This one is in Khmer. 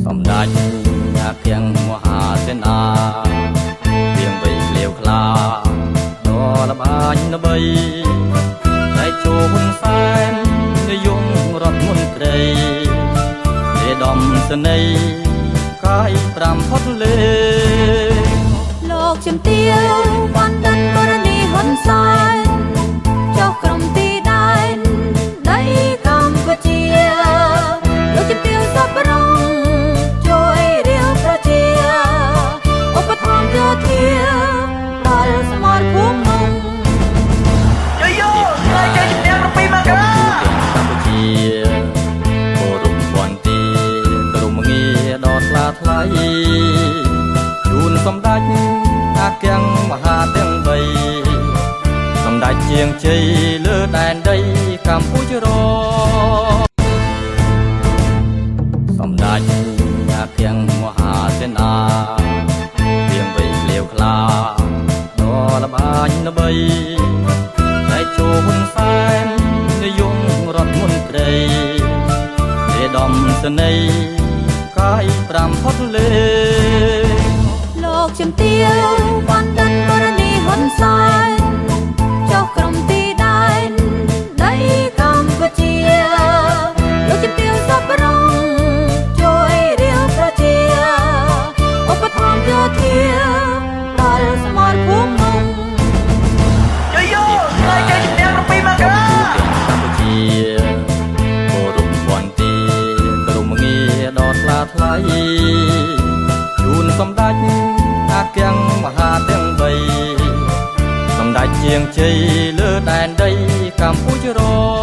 សម្ដេចអាគៀងមហាសេនា រៀងវៃក្លៀវក្លាដ៏ល្បាញល្បី តែជួហ៊ុនសែននាយករដ្ឋមន្ត្រី ទេដំសនីកាយប្រាំផុតលេ លោកជំទាវបណ្ឌិតបរនីហ៊ុនសែន ចុះក្រុមទីដែនដីកម្ពុជា លោកជំទាវសប្រុងជួយរៀលប្រជា ឧបត្ថម្ភយោធាដល់សមរភូមិនំ ជយោថ្ងៃជ័យជំនះ7មករា កម្ពុជាគោរពវន្ទីក្រុមងារដ៏ថ្លាថ្លៃ ជូនសម្ដេចអាគៀងមហាទាំងបី សម្ដេចជាងជ័យលើដែនដីកម្ពុជារ សម្ដេចអាគៀងមហាសេនា រៀងវៃក្លៀវក្លាដ៏ល្បាញល្បី តែជួហ៊ុនសែននាយករដ្ឋមន្ត្រី ទេដំសនីកាយប្រាំផុតលេ លោកជំទាវបណ្ឌិតបរនីហ៊ុនសែន ចុះក្រុមទីដែនដីកម្ពុជា លោកជំទាវសប្រុងជួយរៀលប្រជា ឧបត្ថម្ភយោធាដល់សមរភូមិនំ ជយោថ្ងៃជ័យជំនះ7មករា កម្ពុជាគោរពវន្ទីក្រុមងារដ៏ថ្លាថ្លៃ ជូនសម្ដេចអាគៀងមហាទាំងបី សម្ដេចជាងជ័យលើដែនដីកម្ពុជារ